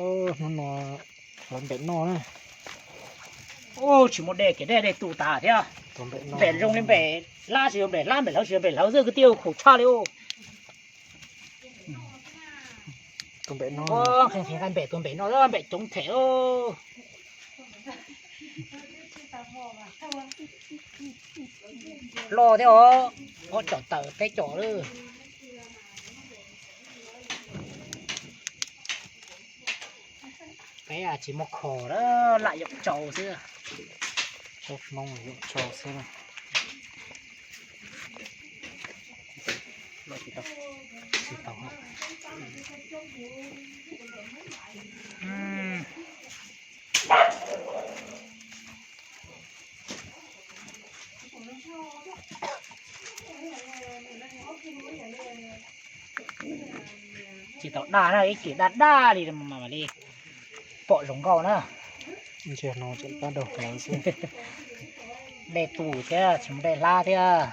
Hnub no hlawv npem noj na. Ub, tsis muaj dej, kev dej dej tu tas thiab. Npem zoo li npem hlab tsis yog npem hlab, npem hlawv tsis yog npem hlawv xwb, kwv tij, khum tshaj li ub. Tus npem no, npem tus npem no npem coob them. Loj thiab os, ob com tawm peb com lawm. Peb tsis muaj khom, lam yuav tsau xwb. Tsob Hmoob yuav tsau xwb. Tsis tau. Tsis tau daj na, ib chim daj daj li mas li pom zoo nkauj na. Ntsia no tseem pab daug hlawv xwb. Dej tu thiab tsis muaj dej hlab thiab.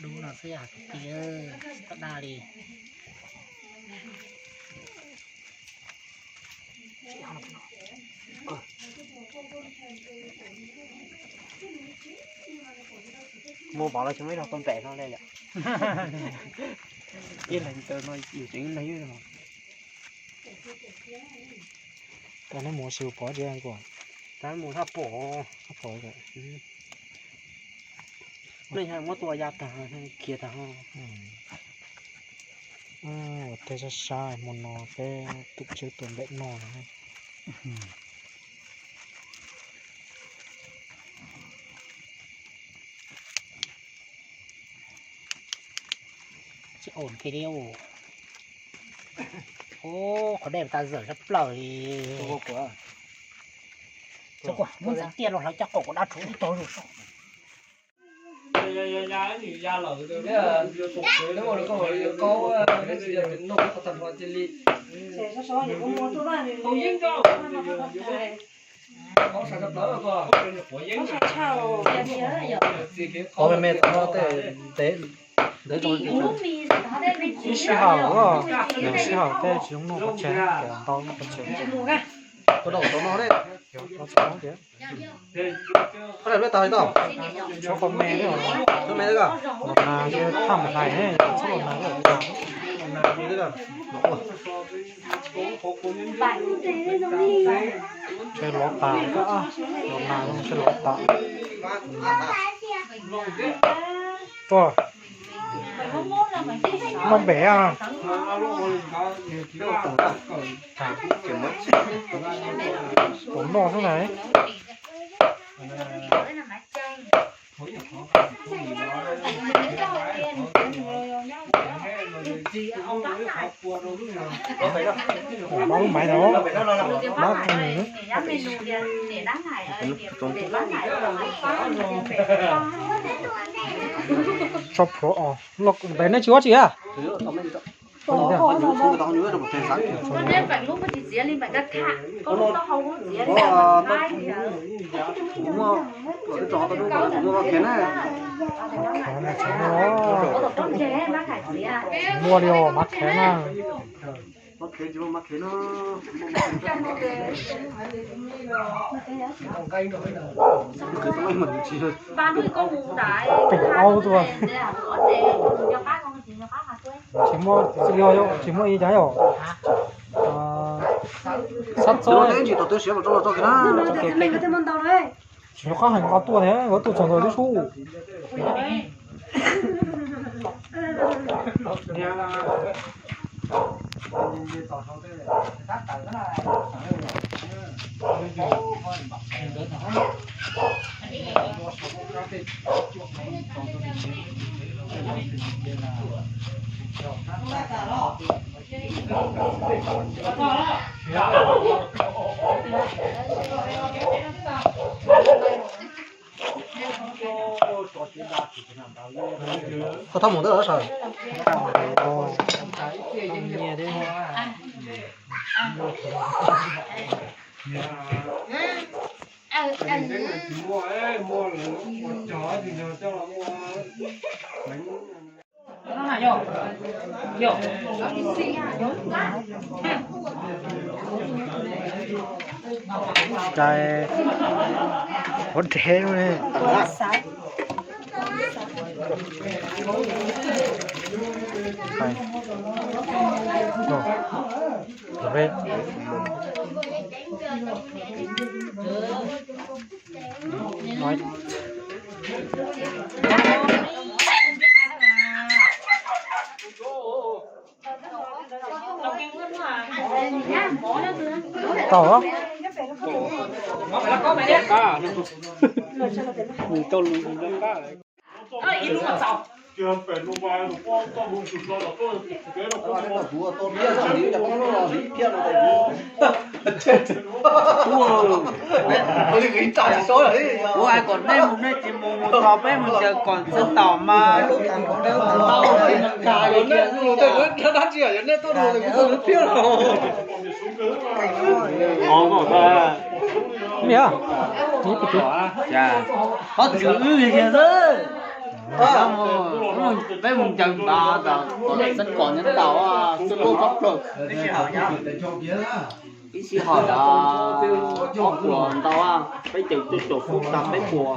Dub no xwb, tsis tau daj li. Mus pom los tsis muaj ib tug npem no li yom. Ib leeg no yus tseem ib leeg. Tas nej mus si pom tias kuv, tas mus thaj pom, thaj pom. Nej muab tua ya tag, khiav tag. Ua teb sab sab hmo no peb tus tswb tua npem noj no. Tsis ua kiag li. Ub, qhov dej tas zawm sab plaws li. Muab ntxeev tiaj los hlawv caj qaum kuv dab rhuv tau. Qhov me me tod no tej ntev, ntev rau ib sij hawm, sij hawm tej tsis zoo noj pov tseg, ntau noj pov tseg. Ua dau tod no, tod peb tas li tau. Tsob qhov me, qhov me los nas, thaj mus hais ne, txhob los nas. Ntshe lov tas, los nas ntshe lov tas. Tua, noj npem a. Tus noj xwb na. Mab lub maiv no, mab qeeg. Tso plhuav os, npem nej tsis ua tsi a? Muaj li os, mab khev na. Pem aub tuaj. Tsis muaj, tsis muaj ib cas yom. Sab txob. Tsis nco qab hais nqa tuaj thiab, yuav tuaj txog ntawd tib sub. Koj thauj mus ntawd sawv. Cai, ua dhev ne. Tau. Kuv hais kom nej mus nej tsis mus, mus txog peb mus ncaws kom txog tom mas. Qhov txwv wb li tiag xwb. Peb mus ncaws ntav kom xeeb kom nyob tau xwb, lub pab plaws. Ib sij hawm ob puas ntau, peb caug cuaj caum xub tag peb puas,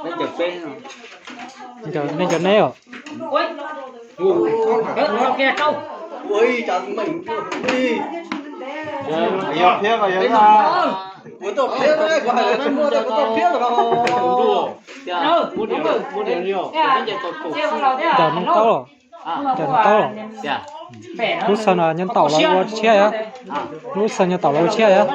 peb caug peb. Nej cov neb os. Yog phiab los yog, kuv tuaj phiab, kuv hais tias kuv tuaj phiab los. Cov neb taub los, cov neb taub los. Lub xaw no nyob ntaum los ua tshiab yog, lub xaw nyob ntaum los ua tshiab yog.